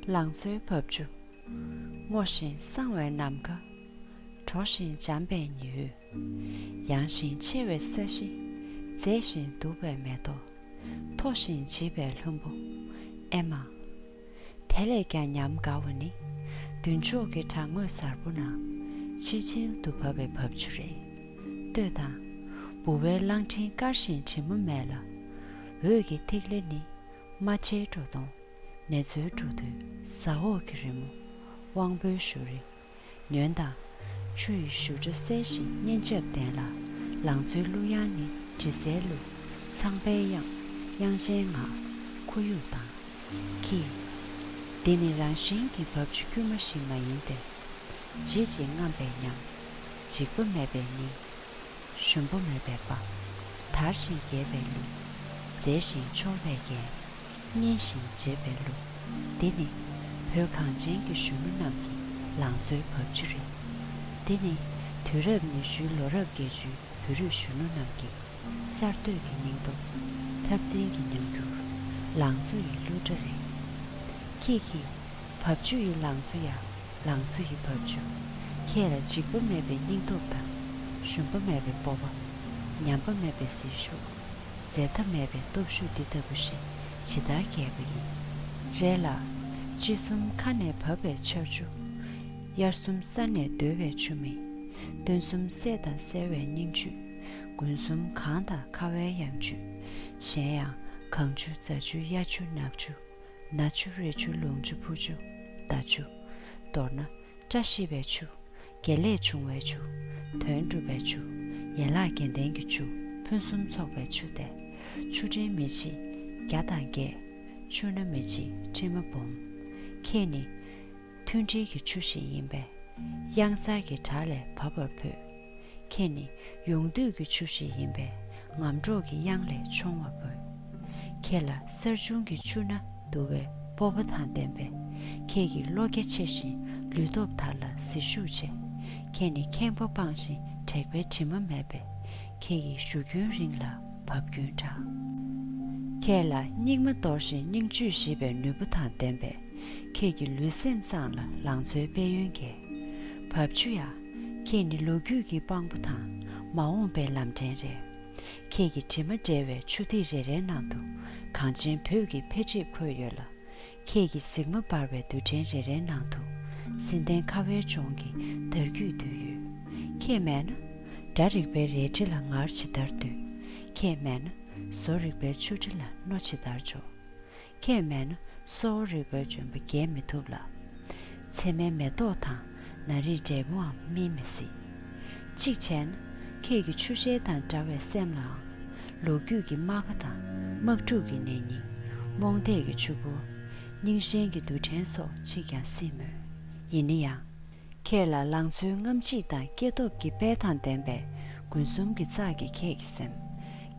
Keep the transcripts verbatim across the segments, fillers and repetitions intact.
ལང་ཚོའི་བབས་ཆུ། སྔོ་ཞིང་བསངས་བའི་ནམ་མཁའ། དྲོ་ཞིང་འཇམ་པའི་ཉི་འོད། ཡངས་ཤིང་ཆེ་བའི་ས་གཞི། མཛེས་ཤིང་སྡུག་པའི་མེ་ཏོག། མཐོ་ཞིང་བརྗིད་པའི་ལྷུན་པོ། ཨེ་མ། དེ་ལས་ཀྱང་ཉམས་དགའ་བ་ནི། མདུན་ཕྱོགས་ཀྱི་བྲག་ངོས་གཟར་པོ་ན། ཆིལ་ཆིལ་དུ་བབས་པའི་བབས་ཆུ་རེད། ལྟོས་དང་། ལྦུ་བའི་གླང་ཕྲན་དཀར་ཞིང་དྲི་མ་མེད་ལ། འོད་ཀྱི་ཐིག་ལེ་ནི། རྨ་བྱའི་སྒྲོ་མདོངས། ནེ་ཙོའི་འབྲུ་དོད། ཟ་འོག་གི་རི་མོ། དབང་པོའི་བཞུར་རི། ཉོན་དང་། ཆུ་ཡི་བཞུར་སྒྲ་གསལ་ཞིང་སྙན་འཇེབས་ལྡན་ལ། ལང་ཚོའི་གླུ་དབྱངས་ནི་དྲི་ཟའི་གླུ། ཚངས་པའི་དབྱངས། དབྱངས་ཅན་ངག། ཁོར་ཡུག་དང་། ཁྱི། འདི་ནི་རང་བཞིན་གྱི་བབས་ཆུ་དཀྱུས་མ་ཞིག་མ་ཡིན་ཏེ། བརྗིད་ཅིང་རྔམ་པའི་ཉམས། འཇིགས་པ་མེད་པའི་སྙིང་། ཞུམ་པ་མེད་པའི་པང་། དར་ཞིང་རྒྱས་པའི་གླུ། མཛེས་ཤིང་འཕྱོར་བའི་རྒྱན། སྙན་ཞིང་འཇེབས་པའི་གླུ། འདི་ནི་བོད་གངས་ཅན་གྱི་གཞོན་ནུ་རྣམས་ཀྱི་ལང་ཚོའི་བབས་ཆུ་རེད། འདི་ནི་དུས་རབས་ཉི་ཤུའི་ལོ་རབས་བརྒྱད་ཅུའི་བོད་རིགས་གཞོན་ནུ་རྣམས་ཀྱི་གསར་གཏོད་ཀྱི་སྙིང་སྟོབས། འཐབ་འཛིང་གི་ཉམས་འགྱུར། ལང་ཚོ་ཡི་གླུ་སྒྲ་རེད། ཁྱེད་ཀྱིས། བབས་ཆུ་ཡི་ལང་ཚོ་ཡ། ལང་ཚོ་ཡི་བབས་ཆུ། ཁྱེད་ལ་འཇིགས་པ་མེད་པའི་སྙིང་སྟོབས་དང་། ཞུམ་པ་མེད་པའི་སྤོབས་པ། ཉམས་པ་མེད་པའི་ཟིལ་ཤུགས། འཛད་མཐའ་མེད་པའི་སྟོབས་ཤུགས་འདི་ལྟ་བུ་ཞིག་ཇི་ལྟར་རྒྱས་པ་ཡིན། རེད་ལ། དཔྱིད་གསུམ་མཁའ་ནས་བབས་པའི་ཆར་ཆུ། དབྱར་གསུམ་ས་ནས་བརྡོལ་བའི་ཆུ་མིག། སྟོན་གསུམ་སད་དང་གསལ་བའི་སྙིང་བཅུད། དགུན་གསུམ་གངས་དང་ཁ་བའི་ཡང་བཅུད། གཞན་ཡང་། གངས་ཆུ་རྫ་ཆུ་གཡའ་ཆུ་ནགས་ཆུ། ན་ཆུ་རི་ཆུ་ལུང་ཆུ་ཕུ་ཆུ་མདའ་ཆུ། མདོར་ན། བཀྲ་ཤིས་པའི་ཆུ། དགེ་ལས་བྱུང་བའི་ཆུ། དོན་འགྲུབ་པའི་ཆུ། ཡན་ལག་བརྒྱད་ལྡན་གྱི་ཆུ། ཕུན་སུམ་ཚོགས་པའི་ཆུ་སྟེ། ཆུ་ཕྲན་མི་གཅིག་བརྒྱ་དང་བརྒྱད། ཆུ་སྣ་མི་གཅིག་ཁྲི་མ་འབུམ། ཁྱེད་ནི། མཐུན་སྒྲིལ་གྱི་ཆུ་ཞིག་ཡིན་པས། གཡང་གཟར་གྱི་བྲག་ལས་བབས་པར་བོས། ཁྱེད་ནི་ཡོངས་འདུས་ཀྱི་ཆུ་ཞིག་ཡིན་པས། ངམ་གྲོག་གི་གཡང་ལས་མཆོང་བར་བོས། ཁྱེད་ལ་གསར་བྱུང་གི་ཆུ་སྣ་འདུ་བའི་སྤོབས་པ་དང་ལྡན་པས། ཁྱེད་ཀྱི་བློ་རྒྱ་ཆེ་ཞིང་ལུས་སྟོབས་དར་ལ་ཟིལ་ཤུགས་ཆེ། ཁྱེད་ནི་ཁེངས་པ་སྤངས་ཤིང་དྲེགས་པའི་དྲི་མ་མེད་པས། ཁྱེད་ཀྱི་གཞུ་རྒྱུན་རིང་ལ་བབས་རྒྱུན་དྲག། ཁྱེད་ལ་སྙིགས་མ་འདོར་ཞིང་སྙིང་བཅུད་ཞི་བའི་ནུས་པ་དང་ལྡན་པས། ཁྱེད་ཀྱི་ལུས་སེམས་གཙང་ལ་ལང་ཚོའི་དཔལ་ཡོན་རྒྱས། བབས་ཆུ་ཡ། ཁྱེད་ནི་ལོ་རྒྱུས་ཀྱི་དཔང་པོ་དང་། མ་འོངས་པའི་ལམ་འདྲེན་རེད། ཁྱེད་ཀྱི་དྲི་མ་བྲལ་བའི་ཆུ་ཐིགས་རེ་རེའི་ནང་དུ། གངས་ཅན་བོད་ཀྱི་འཕེལ་འགྲིབ་འཁོད་ཡོད་ལ། ཁྱེད་ཀྱི་གཟིགས་མོ་འབར་བའི་རྡུལ་ཕྲན་རེ་རེའི་ནང་དུ། བསིལ་ལྡན་ཁ་བའི་ལྗོངས་ཀྱི་དར་རྒྱུད་འདུས་ཡོད། ཁྱེད་མེད་ན། སྒྲ་རིག་པའི་རལ་གྲི་ལ་ངར་ཇི་ལྟར་འདུས། ཁྱེད་མེད་ན། བཟོ་རིག་པའི་ཆུ་གྲི་ལ་རྣོ་ཇི་ལྟར་འཇོ། ཁྱེད་མེད་ན། གསོ་བ་རིག་པའི་ལྗོན་པ་རྒྱས་མི་ཐུབ་ལ། ཚེར་མའི་མེ་ཏོག་དང་ན་རིའི་འབྲས་བུའང་སྨིན་མི་སྲིད། གཅིག་བྱས་ན། ཁྱེད་ཀྱི་ཆུ་ཤེལ་དང་འདྲ་བའི་སེམས་ལའང་། ལོ་རྒྱུས་ཀྱི་རྨ་ཁ་དང་། དམག་འཁྲུག་གི་ནད་རྙིང་། རྨོངས་དད་ཀྱི་ཆུ་བུར། རྙིང་ཞེན་གྱི་རྡུལ་ཕྲན་སོགས་གཅིག་ཀྱང་སྲིད་མོད། ཡིན་ན་ཡང་། ཁྱེད་ལ་ལང་ཚོའི་རྔམ་བརྗིད་དང་སྐྱེས་སྟོབས་ཀྱི་དཔལ་དང་ལྡན་པས། དགུན་གསུམ་གྱི་ཙག་གིས་ཁྱེད་ཀྱི་སེམས།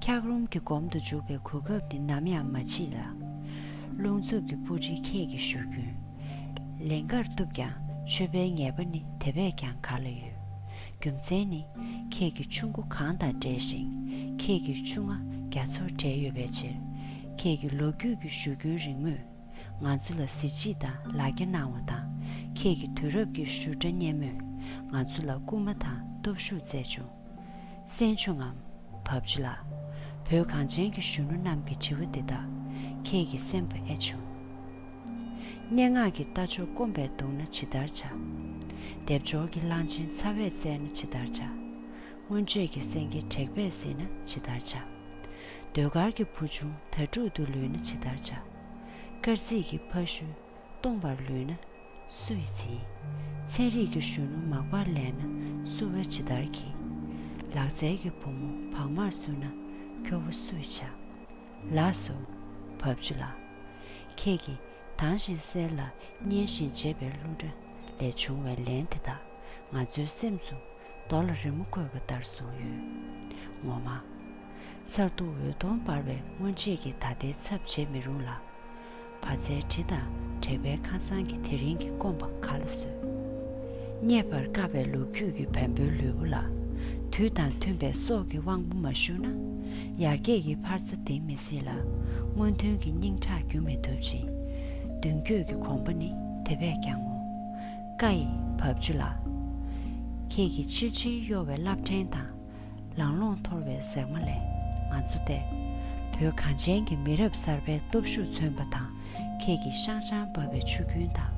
འཁྱག་རོམ་གྱི་སྒོམ་དུ་འཇུག་པའི་གོ་སྐབས་ནི་ནམ་ཡང་མ་མཆིས་ལ། རླུང་འཚུབ་ཀྱི་སྤུ་གྲིས་ཁྱེད་ཀྱི་གཞུ་རྒྱུན། ལན་འགར་གཏུབས་ཀྱང་ཆོད་པའི་ངེས་པ་ནི་དེ་བས་ཀྱང་ག་ལ་ཡོད། རྒྱུ་མཚན་ནི། ཁྱེད་ཀྱི་ཆུ་མགོ་གངས་དང་འབྲེལ་ཞིང་། ཁྱེད་ཀྱི་ཆུ་རྔ་རྒྱ་མཚོར་འདྲེས་ཡོད་པའི་ཕྱིར། ཁྱེད་ཀྱི་ལོ་རྒྱུས་ཀྱི་གཞུ་རྒྱུན་རིང་མོས། ང་ཚོ་ལ་གཟི་བརྗིད་དང་ལ་རྒྱ་གནང་བ་དང་། ཁྱེད་ཀྱི་དུས་རབས་ཀྱི་བཞུར་སྒྲ་སྙན་མོས། ང་ཚོ་ལ་སྐུལ་མ་དང་སྟོབས་ཤུགས་བསྩལ་བྱུང་། གསན་བྱུང་ངམ། བབས་ཆུ་ལགས། བོད་གངས་ཅན་གྱི་གཞོན་ནུ་རྣམས་ཀྱི་དྲི་བ་འདི་དག་ཁྱེད་ཀྱི་སེམས་པ་ཨེ་བྱུང་། སྙན་ངག་གི་རྟ་མཆོག་སྐོམ་པས་གདུངས་ན་ཇི་ལྟར་བྱ། སྡེབ་སྦྱོར་གྱི་གླང་ཆེན་ཚ་བས་བཙལ་ན་ཇི་ལྟར་བྱ། སྔོན་ཆད་ཀྱི་སེང་གེ་དྲེགས་པས་གཟིར་ན་ཇི་ལྟར་བྱ། ཟློས་གར་གྱི་བུ་ཆུང་དྭ་ཕྲུག་ཏུ་ལུས་ན་ཇི་ལྟར་བྱ། སྐར་རྩིས་ཀྱི་ཕ་ཤུལ་སྟོང་པར་ལུས་ན་སུས་འཛིན། ཚན་རིག་གི་གཞོན་ནུ་མག་པར་ལེན་ན་བསུ་བ་ཇི་ལྟར་འཁྱིལ། ལག་རྩལ་གྱི་བུ་མོ་བག་མར་བསུ་ན་ཁྱོ་བོ་སུས་བྱ། ལགས་སོ། བབས་ཆུ་ལགས། ཁྱེད་ཀྱིས་དྭངས་ཤིང་གསལ་ལ་སྙན་ཞིང་འཇེབས་པའི་གླུ་སྒྲ་ལས་བྱུང་བའི་ལན་དེ་དག་ང་ཚོའི་སེམས་སུ་རྡོ་ལ་རི་མོ་བརྐོས་པ་ལྟར་བཟུང་ཡོད། ངོ་མ། མཚར་སྡུག་འོད་སྟོང་འབར་བའི་སྔོན་ཆད་ཀྱི་ད་ལྟའི་ཚབ་བྱེད་མི་རུང་ལ། བ་ཚྭའི་དྲི་དང་དྲེག་པའི་ཁ་སང་གི་དེ་རིང་གི་སྐོམ་པ་ག་ལ་བཟོད། རྙེད་པར་དཀའ་བའི་ལོ་རྒྱུས་ཀྱི་བེམ་པོའི་ལུས་པོ་ལ། དུས་དང་མཐུན་པའི་སྲོག་གི་དབང་པོ་མ་ཞུགས་ན། ཡར་རྒྱས་ཀྱི་འཕར་རྩ་ལྡིང་མི་སྲིད་ལ། སྔོན་ཐོན་གྱི་སྙིང་ཁྲག་རྒྱུ་མི་ཐུབ་ཅིང་། མདུན་སྐྱོད་ཀྱི་གོམ་པ་ནི་དེ་བས་ཀྱང་ངོ་། ཀྭ་ཡི་བབ་ཅུ་ལགས། ཁྱེད་ཀྱི་ཆིལ་ཆིལ་གཡོ་བའི་རླབས་ཕྲེང་དང་། ལང་ལོང་འཐོར་བའི་ཟེགས་མ་ལས། ང་ཚོ་བལྟས། བོད་གངས་ཅན་གྱི་མི་རབས་གསར་པའི་སྟོབས་ཤུགས་མཚོན་པ་དང་། ཁྱེད་ཀྱི་ཤང་ཤང་འབབ་པའི་ཆུ་རྒྱུན་དང་།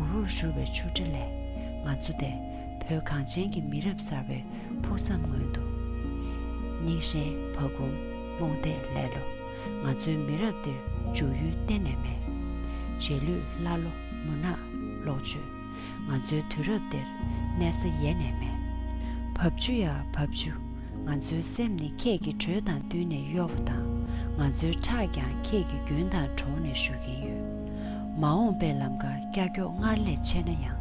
འུར་འུར་བཞུར་བའི་ཆུ་སྒྲ་ལས། ང་ཚོ་བལྟས། བོད་གངས་ཅན་གྱི་མི་རབས་གསར་པའི་ཕུགས་བསམ་མངོན་དུ། རྙིང་ཞེན་བག་འཁུམས་རྨོངས་དད་ལེ་ལོ། ང་ཚོའི་མི་རབས་འདིར་འཇུག་ཡུལ་གཏན་ནས་མེད། རྗེས་ལུས་ཀླ་ཀློ་མུན་ནག་ལོག་སྤྱོད། ང་ཚོའི་དུས་རབས་འདིར་གནས་ས་ཡེ་ནས་མེད། བབ་ཅུ་ཡ་བབ་ཅུ། ང་ཚོའི་སེམས་ནི་ཁྱེད་ཀྱི་འགྲོས་དང་བསྟུན་ནས་གཡོ་བ་དང་། ང་ཚོའི་ཁྲག་ཀྱང་ཁྱེད་ཀྱི་རྒྱུན་དང་འགྲོགས་ནས་བཞུར་གྱིན་ཡོད། མ་འོངས་པའི་ལམ་ཁར་ཀྱག་ཀྱོག་སྔར་ལས་ཆེ་ན་ཡང་།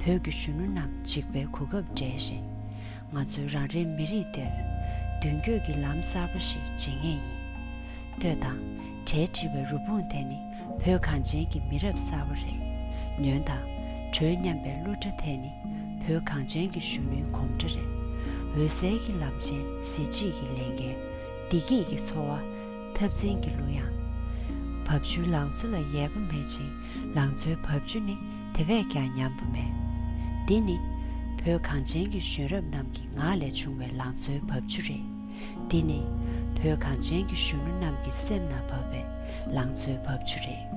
བོད་ཀྱི་གཞོན་ནུ་རྣམས་འཇིགས་པའི་གོ་སྐབས་བསྒྲལ་བཞིན། ང་ཚོའི་རང་རེའི་མི་རིགས་འདིར་མདུན་སྐྱོད་ཀྱི་ལམ་གསར་པ་ཞིག་འབྱེད་ངེས་ཡིན། ལྟོས་དང་། གྲལ་བསྒྲིགས་པའི་རུ་དཔུང་དེ་ནི་བོད་གངས་ཅན་གྱི་མི་རབས་གསར་པ་རེད། ཉོན་དང་། བྲོས་སྙམ་པའི་གླུ་སྒྲ་དེ་ནི་བོད་གངས་ཅན་གྱི་གཞོན་ནུའི་གོམ་སྒྲ་རེད། འོད་གསལ་གྱི་ལམ་ཆེན་གཟི་བརྗིད་ཀྱི་ལས་འགན། བདེ་སྐྱིད་ཀྱི་འཚོ་བ། འཐབ་འཛིང་གི་གླུ་དབྱངས། བབ་ཅུའི་ལང་ཚོ་ལ་ཡལ་བ་མེད་ཅིང་། ལང་ཚོའི་བབ་ཅུ་ནི་དེ་བས་ཀྱང་ཉམས་པ་མེད། འདི་ནི་བོད་གངས་ཅན་གྱི་གཞོན་རབས་རྣམས་ཀྱི་ངག་ལས་བྱུང་བའི་ལང་ཚོའི་བབ་ཅུ་རེད། འདི་ནི་བོད་གངས་ཅན་གྱི་གཞོན་ནུ་རྣམས་ཀྱི་སེམས་ནང་བབས་པའི་ལང་ཚོའི་བབ་ཅུ་རེད།